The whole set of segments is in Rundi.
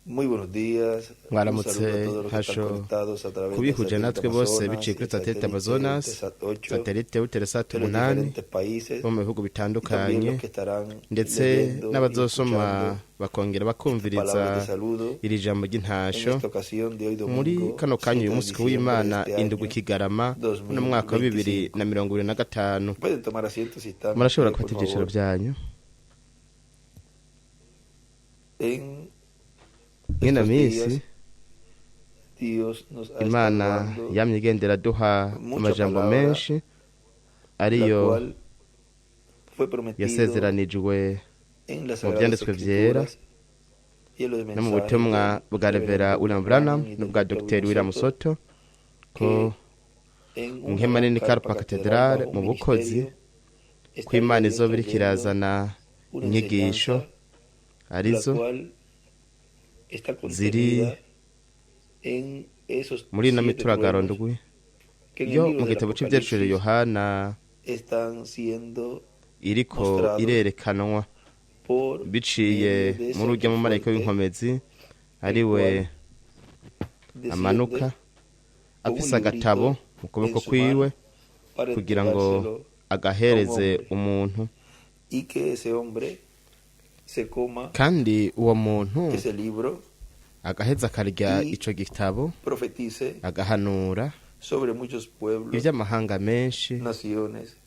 Muy buenos días. Un Mwaramutse saludo a todos los que están ntasho conectados a través del kubihuje satélite natwe bose Amazonas biciye y kuri el satellite satélite Amazonas, Eutelsat 8 satellite Eutelsat de los 8 diferentes países bo mu bihugu y también bitandukanye, los que estarán ndetse leyendo y n'abazosoma escuchando bakongera estas bakumviriza palabras de saludo iri jambo en ry'intasho esta ocasión de hoy muri domingo kano kanya 7 uyu de munsi diciembre de w'Imana este indwi año Kigarama uno mwaka wa bibiri 2025. na mirongo ibiri na gatanu. Pueden tomar asiento si están de Murashobora pie, por gufata ibyicaro favor. byanyu. En Mwino estos minsi días Dios nos ha estado Imana dando yamye igendera duha mucha amajambo palabra, menshi la ariyo cual fue prometido yasezeranijwe en las mu Sagradas vyanditswe vyera Escrituras y en los no mu mensajes butumwa del bwa Revera reverendo William Branham Branham y del n'ubwa Dr. Dr. William William Soto, Soto ko que en una nkema gran nini carpa Carpa catedral Cathedral bajo un mu bukozi ministerio ko estaría Imana Dios izoba iriko trayendo irazana una inyigisho enseñanza la arizo cual está ziri contenida en esos muri ino siete mituragaro truenos ndwi que en el yo libro mu del gitabo c'Ivyanditswe Apocalipsis Yohana están siendo iriko mostrados irerekanwa por biciye medio de ese muri urya ángel mumarayika fuerte, w'inkomezi el ariwe cual desciende amanuka con un afise agatabo librito mu en kuboko su kwiwe mano para kugira ngo entregárselo a un agahereze hombre umuntu, y que ese hombre se coma kandi uwo muntu ese libro agaheza akarya y ico gitabo profetice agahanura sobre muchos pueblos, ivy'amahanga menshi, naciones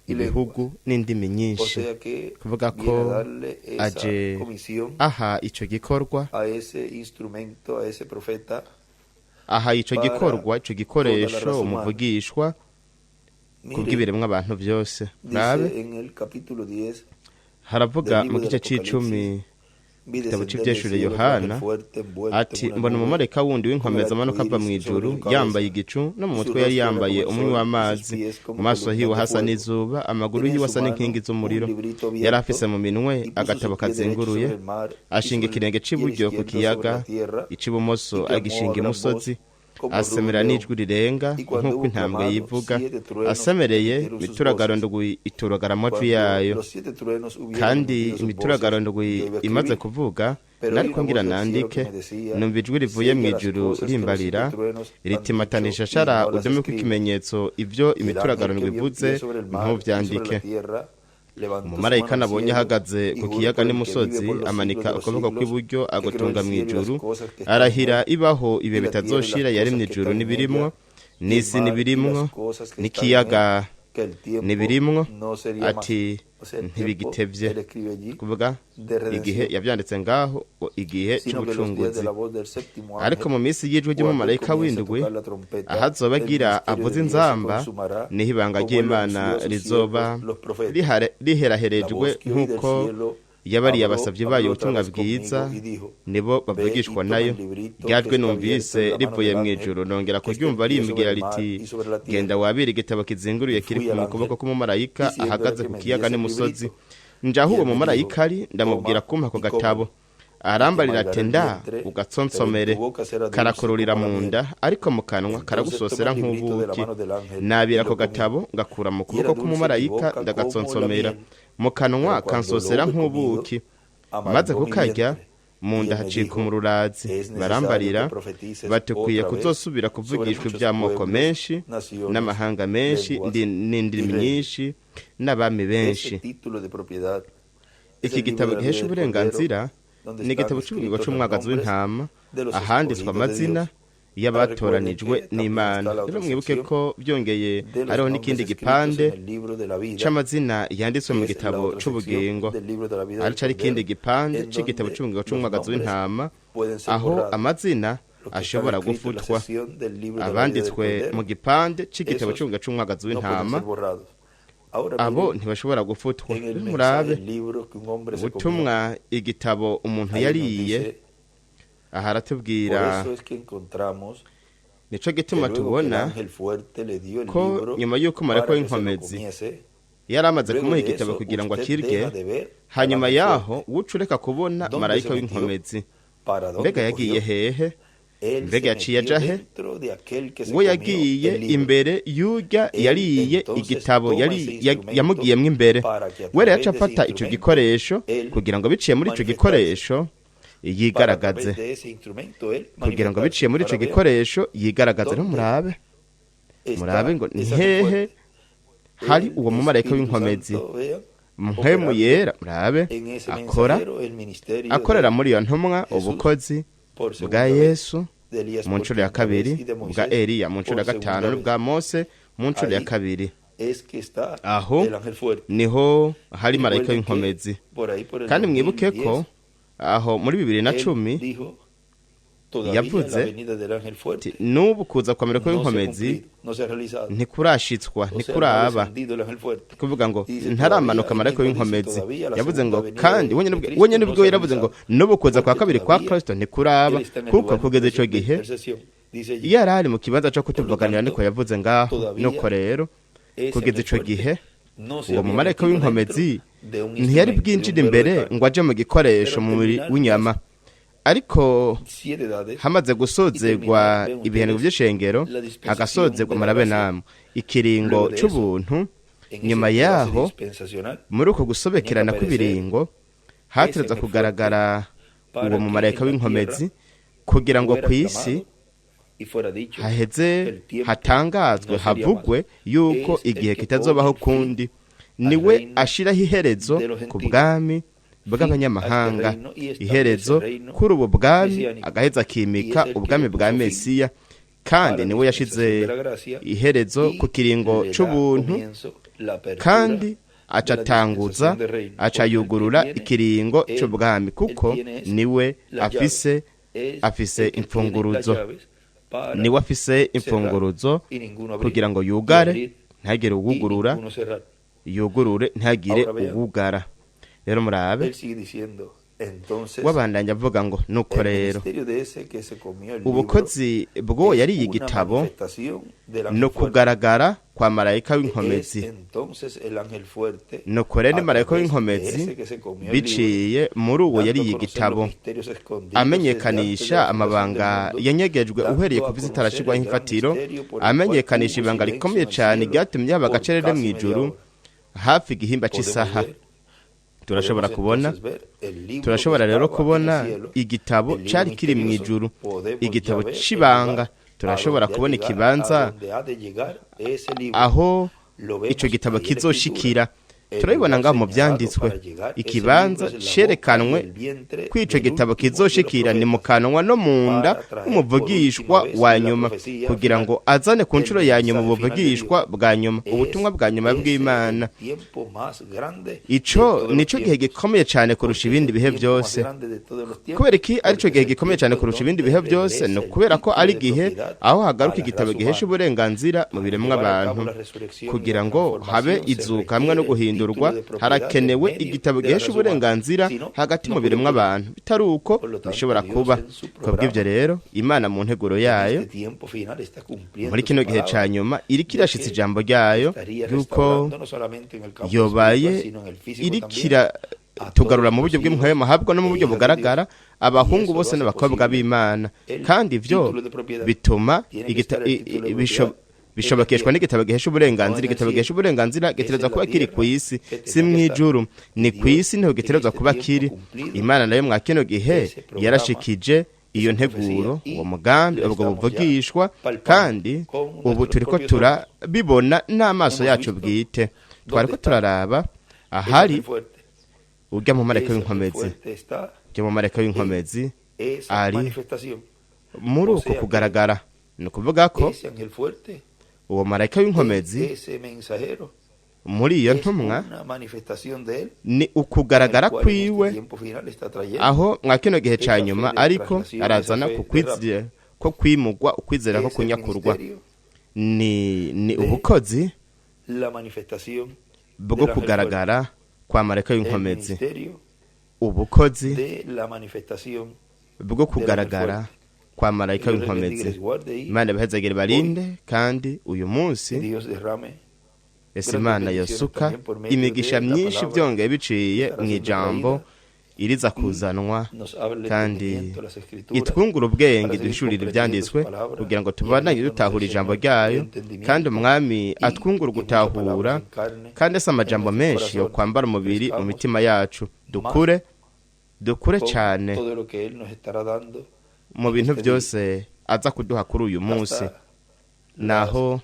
y ibihugu lenguas. n'indimi O nyinshi, sea que kuvuga viene ko a darle esa aje comisión aha ico gikorwa, a ese instrumento, a ese profeta, aha ico para gikorwa, ico toda la gikoresho raza humana. umuvugishwa Mire, kubw'ibiremwa abantu vyose. Rabe dice en el capítulo 10 haravuga del mu libro del gice c'icumi Apocalipsis: vi igitabo descender del c'Ivyeshure cielo otro ángel Yohana fuerte, envuelto en ati una mbona nube umumarayika wundi con el w'inkomezi arco amanuka ava iris mw'ijuru sobre su yambaye cabeza, igicu no mu y su mutwe yari rostro era yambaye como el umunywi sol, y sus w'amazi, pies mu como maso hiwe columnas de hasa fuego. n'izuba, amaguru Tenía en yiwe su asa n'inkingi mano un z'umuriro, librito yari afise abierto mu minwe y puso agatabo su pie derecho sobre kazinguruye, el mar y ashinga sobre ikirenge el pie c'iburyo ku izquierdo sobre kiyaga, la tierra, ic'ibumoso y clamó a agishinga gran voz imusozi, como rudo asemera un león. n'ijwi rirenga Y cuando nk'uko hubo intambwe clamado, yivuga, siete truenos asemereye emitieron sus imituragaro voces. ndwi ituragara amajwi Cuando yayo, los siete truenos hubieron kandi emitido sus voces, imituragaro ndwi yo iba a imaze escribir. kuvuga Pero oí nariko una ngira voz del cielo que nandike, me decía: numva ijwi rivuye Sella las mw'ijuru cosas que los siete rimbarira truenos han riti dicho matanisha y shara no las udome escribas. kw'ikimenyetso ivyo Y el ángel imituragaro que ndwi vio en ivuze pie sobre el mar y sobre la ntuvyandike. tierra levantó su Umumarayika mano al nabonye cielo ahagaze y ku juró kiyaga por el que vive n'umusozi por los siglos amanika de los ukuboko siglos, kw'iburyo que creó el agutunga cielo y las mw'ijuru, cosas que están en arahira él, ibaho ibihe y la tierra y las bitazoshira cosas yaremye que ijuru están en n'ibirimwo ella, y el n'isi mar y las n'ibirimwo cosas que están en él, n'ikiyaga que el tiempo n'ibirimwo, no sería más. ati O sea, el tiempo, ntibigitevye, él escribe allí, kuvuga de igihe redención, yavyanditse ngaho ngo igihe sino que los días de c'ubucunguzi. la voz del séptimo Ariko ángel, mu minsi y'ijwi cuando él ry'umumarayika comience a w'indwi tocar la trompeta, ahazoba el agira misterio avuze de Dios se inzamba, consumará, niho ibanga como él lo ry'Imana anunció a sus rizoba siervos, los profetas. La riheraherejwe voz que oí del nk'uko cielo yabariye habló, abasavyi bayo habló otra ubutumwa vez bwiza, conmigo y dijo: nibo Ve y bavugishwa toma el nayo. librito que Ryajwi está abierto numvise en la mano rivuye del ángel mw'ijuru nongera que está en kuryumva pie sobre rimbwira el mar riti y sobre la genda tierra. wabire igitabo kizinguruye Y kiri fui al mu ángel kuboko k'umumarayika diciéndole ahagaze que ku me kiyaga diese el n'umusozi, librito. nja aho Y uwo él me mumarayika dijo: ari ndamubwira Toma kumpa ako y gatabo, cómelo, y te arambarira amargará ati el nda vientre, pero en ugatsonsomere tu boca será dulce karakururira como la mu miel. nda ariko mu kanwa Entonces tomé karagusosera el librito de la nk'ubuki. mano del ángel y Nabira lo ako comí. gatabo ngakura mu Y kuboko era dulce en mi k'umumarayika boca como la ndagatsonsomera, miel. mu kanwa Pero cuando lo kansosera hube comido, nk'ubuki. Maze amargó mi kukarya vientre. mu Y nda él me hacika dijo: umururazi, Es necesario que barambarira profetices bati ukwiye otra vez kuzosubira sobre kuvugishwa muchos ivy'amoko pueblos, menshi naciones, n'amahanga menshi lenguas n'indimi y reyes. nyinshi n'abami Ese benshi. título de propiedad es Iki el libro gitabo de la vida gihesha del Cordero, uburenganzira donde ni están igitabo c'ubugingo escritos los c'umwagazi nombres w'intama de los ahanditswe escogidos de amazina Dios. Ahora recuerden y'abatoranijwe que también n'Imana. está la Rero otra mwibuke sección ko byongeye de los hariho nombres n'ikindi escritos gipande en el libro de la vida, c'amazina yanditswe mu que es la gitabo otra sección c'ubugingo, del libro de la vida del arico ari ikindi Cordero, gipande en c'igitabo donde c'ubugingo los c'umwagazi nombres w'intama pueden ser aho borrados. amazina Los que están ashobora escritos en la gufutwa. sección del libro de la vida del Abanditswe mu Cordero, gipande c'igitabo esos c'ubugingo c'umwagazi no pueden w'intama ser borrados. Ahora abo miren ntibashobora gufutwa. en el Rero mensaje, murabe el libro que un hombre se comió. ubutumwa igitabo umuntu Ahí nos yariye, dice: aha por aratubwira eso es que encontramos nico que gituma luego que el tubona ángel fuerte le dio el ko libro nyuma y'uko marayika para que se lo w'inkomezi comiese, yari amaze luego kumuha de igitabo eso kugira ngo usted akirye, deja de ver al hanyuma ángel yaho fuerte. wuca ureka kubona ¿Dónde se marayika metió? w'inkomezi. ¿Para Mbega dónde yagiye cogió? hehe? Él Mbega se yaciye metió aja he? dentro de aquel que se We comió yagiye el libro. imbere y'urya Él yariye entonces igitabo toma yari ese instrumento yamugiyemwo imbere. para que a We rero través aca de ese afata ico instrumento gikoresho él kugira ngo biciye muri ico manifestarse. gikoresho Para a yigaragaze, través de ese instrumento él kugira ngo manifestarse. biciye muri ico Ahora vean, gikoresho yigaragaze. dónde Murabe, está murabe ngo ni ese ángel hehe fuerte. hari El uwo mumarayika Espíritu w'inkomezi. Santo, vean, Mpwemu operando yera, murabe, en ese akora mensajero el ministerio akorera de muri iyo ntumwa Jesús ubukozi por bwa segunda vez, Yesu de Elías mu por nshuro ya quinta vez kabiri, y de bwa Moisés Eliya mu nshuro ya por segunda gatanu, vez. n'ubwa Mose mu nshuro ya Ahí kabiri. es que está Aho el ángel fuerte. niho hari marayika Recuerden que w'inkomezi. por ahí por el Kandi mwibuke ko 2010, aho muri bibiri na él cumi dijo, todavía yavuze la venida del ángel fuerte ati n'ubu kuza kwa marayika no se ha w'inkomezi cumplido, no se ha realizado. ntikurashitswa, O sea, no ha ntikuraba. descendido el ángel fuerte. Kuvuga ngo Dice, ntaramanuka todavía, marayika él mismo dice, w'inkomezi. todavía la Yavuze segunda ngo venida kandi de wenyine ubwe Cristo wenyine no ubwe se ha yaravuze ngo realizado. n'ubu kuza kwa Porque kabiri kwa todavía Kristo ntikuraba, él está en el kuko lugar de kugeza ico gihe intercesión. Dice allí, iyo yari ari mu kibanza co Por lo kutuvuganira, tanto, niko yavuze ngaho. todavía Nuko rero ese kugeza ángel ico fuerte gihe no se uwo había mumarayika metido w'inkomezi dentro de un ntiyari instrumento, de un bwinjire velo de imbere carne. ngo aje mu gikoresho Pero mu mubiri terminar w'inyama. Ariko siete edades hamaze gusozegwa y terminar, vean ibihengo ustedes, vy'ishengero, la dispensación hagasozegwa, de la murabe gracia. namwe, ikiringo Luego de eso, c'ubuntu, en ese nyuma trance yaho dispensacional, muri uko gusobekerana tenía que aparecer kw'ibiringo hatereza ese kugaragara para uwo que mumarayika en la w'inkomezi tierra kugira ngo fuera kw'isi clamado y fuera dicho haheze el tiempo hatangazwe, no sería havugwe más. yuko Es el igihe que kitazobaho pone fin kundi. al Niwe reino ashiraho iherezo de los ku gentiles, bwami fin bw'abanyamahanga, a este reino y establece iherezo el reino kuri ubu bwami, mesiánico. agaheza akimika Y es el que ubwami le bwa puso fin Mesiya. a Kandi la niwe dispensación yashize de la gracia iherezo y ku kiringo le da c'ubuntu, comienzo la apertura kandi de aca la atanguza, dispensación del reino. aca Porque el que yugurura tiene, ikiringo él, c'ubwami, él kuko tiene es niwe las llaves. afise Es afise el que tiene las imfunguruzo, llaves para niwe afise cerrar imfunguruzo y ninguno abrir, kugira ngo y yugare abrir ntihagire y uwugurura, ninguno cerrar. yugurure ntihagire Ahora vean. uwugara. Rero murabe, Él sigue diciendo, entonces, wabandanya avuga ngo nuko el rero ministerio de ese que se comió el libro ubukozi bw'uwo es yariye una igitabo manifestación del ángel no fuerte. kugaragara kwa marayika Es w'inkomezi. entonces el ángel fuerte Nuko rero a ni marayika través de w'inkomezi ese que se comió el libro, biciye muri uwo dando a yariye conocer los igitabo, misterios escondidos desde antes de amenyekanisha la fundación del amabanga mundo, yanyegejwe dando uhereye a ku visi conocer itarashirwaho el gran imfatiro, misterio por el cual amenyekanisha hubo ibanga silencio rikomeye en el cane cielo ryatumye haba por agacerere casi media mw'ijuru hora. hafi igihimba Podemos c'isaha. ver, Turashobora podemos kubona, entonces ver el libro que turashobora rero estaba en el kubona cielo, igitabo el libro cari kiri misterioso. mw'ijuru, Podemos igitabo ya ver el c'ibanga. lugar a Turashobora donde ha kubona llegar, a ikibanza donde ha de llegar ese libro. aho Lo ico vemos gitabo ahí en la escritura. kizoshikira. El Turabibona lugar ngaho mu señalado vyanditswe, para llegar ese ikibanza libro es en la boca y cerekanwe el vientre ko ico del gitabo último de los kizoshikira ni mu profetas kanwa no mu nda para traer por última w'umuvugishwa vez wa la nyuma, profecía kugira final, ngo azane ku el nshuro ya nyuma mensaje final de Dios. ubuvugishwa bwa nyuma, Es ubutumwa bwa nyuma ese bw'Imana. el tiempo más grande de Ico todos los nico gihe tiempos. gikomeye cane kurusha Porque es ibindi el bihe tiempo más vyose. grande de todos los tiempos. Kubera iki arico Porque gihe es el gikomeye cyane tiempo kurusha ibindi donde bihe byose? regresa Ni el ukubera ko título ari de igihe propiedad aho a hagaruka la igitabo raza gihesha humana. uburenganzira mu Para biremwa llevar a cabo abantu, la resurrección y la kugira ngo habe transformación se izuka hamwe no requiere el guhindurwa, título de propiedad en harakenewe medio igitabo de la gihesha raza humana. uburenganzira Si no, hagati no mu puede biremwa ocurrir. abantu, bitari uko Por lo tanto, bishobora Dios kuba. en su Kubw'ivyo programa, rero Imana mu nteguro en yayo, este tiempo final, está cumpliendo muri su kino gihe ca palabra nyuma, iriko de irashitsa que ijambo ryayo estaría yuko restaurando no solamente en el campo espiritual, yobaye sino en el físico iriko también, a todos iratugarura mu los buryo hijos bw'impwemu habwo no mu e buryo hijas de Dios. bugaragara Y abahungu eso lo bose hace n'abakobwa posible b'Imana. el Kandi ivyo título de propiedad. bituma Tiene que igita- estar el i- título de i- propiedad bisho- en la bishobokeshwa tierra, n'igitabo gihesha no uburenganzira. en el Igitabo cielo. gihesha uburenganzira Es en gitegerezwa la kuba kiri ku tierra isi, que si tenía que estar. mw'ijuru. Ni ku Dios, isi niho en gitegerezwa este kuba tiempo kiri. cumplido Imana nayo mwa kino gihe ese programa, yarashikije iyo esa profecía, nteguro, uwo y mugambi, la ubwo estamos ya buvugishwa, palpando kandi con ubu nuestros turiko propios ojos. turabibona n'amaso Hemos yacu visto bwite. dónde Twariko está turaraba ese ahari ángel fuerte. urya mumarayika Ese ángel w'inkomezi. fuerte está Urya mumarayika en w'inkomezi esa ari manifestación. muri O uko sea que kugaragara. Ni ukuvuga ko ese ángel fuerte, uwo marayika w'inkomezi ese mensajero, muri iyo es ntumwa una manifestación de él, ni en el ukugaragara cual en este kwiwe, tiempo final está trayendo aho mwa kino gihe ca esa fe nyuma de ariko traslación, esa arazana fe ku de kwizera rapto. ko kwimugwa, ukwizera ko Es el kunyakurwa. ministerio Ni de ubukozi la manifestación bwo del ángel fuerte. kugaragara kwa marayika El w'inkomezi, ministerio ubukozi de la manifestación bwo del ángel kugaragara fuerte. kwa Que marayika Dios les bendiga y w'inkomezi. les guarde y Imana ibahezagire hoy barinde, kandi uyu que munsi Dios derrame ese grandes Imana bendiciones yosuka también por medio imigisha de la myinshi palabra byongeye que biciye estará mu siendo ijambo traída iriza y kuzanwa, nos abre el kandi entendimiento, las escrituras, itwungura ubwenge, para seguir duhishurire comprendiendo su ibyanditswe palabra kugira ngo y tubandanye abriéndonos dutahura el ijambo Señor el ryayo, kandi entendimiento umwami y atwungura que muchas palabras gutahura, encarne kandi ese en amajambo nuestros menshi yo corazones. kwambara umubiri mu Crezcamos mitima yacu, más dukure en Dukure con cyane todo lo que Él nos estará dando mu bintu byose aza kuduha kuri uyu munsi. hasta Naho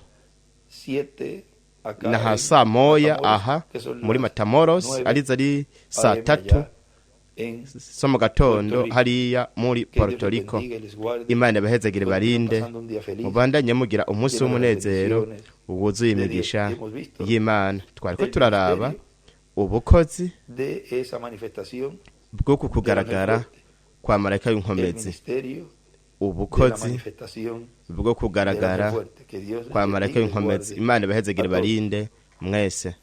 7 acá naha en saa moya Matamoros, aha que son muri las Matamoros, 9 arizo ari saa AM 3 allá en zo mu gatondo Puerto Rico. hariya muri Que Dios Puerto les Rico. bendiga y les guarde. Imana ibahezagire, Continúen barinde, pasando un día feliz, mubandanye mugira umunsi lleno de las w'umunezero bendiciones wuzuye de Dios. imigisha Hemos visto y'Imana. Twariko el turaraba misterio ubukozi de esa manifestación bw'uku del ángel kugaragara fuerte, kwa marayika el w'inkomezi, ministerio de la ubukozi manifestación bwo del ángel kugaragara fuerte. Que Dios les kwa marayika bendiga y les w'inkomezi. guarde Imana ibahezagire, a todos. barinde mwese.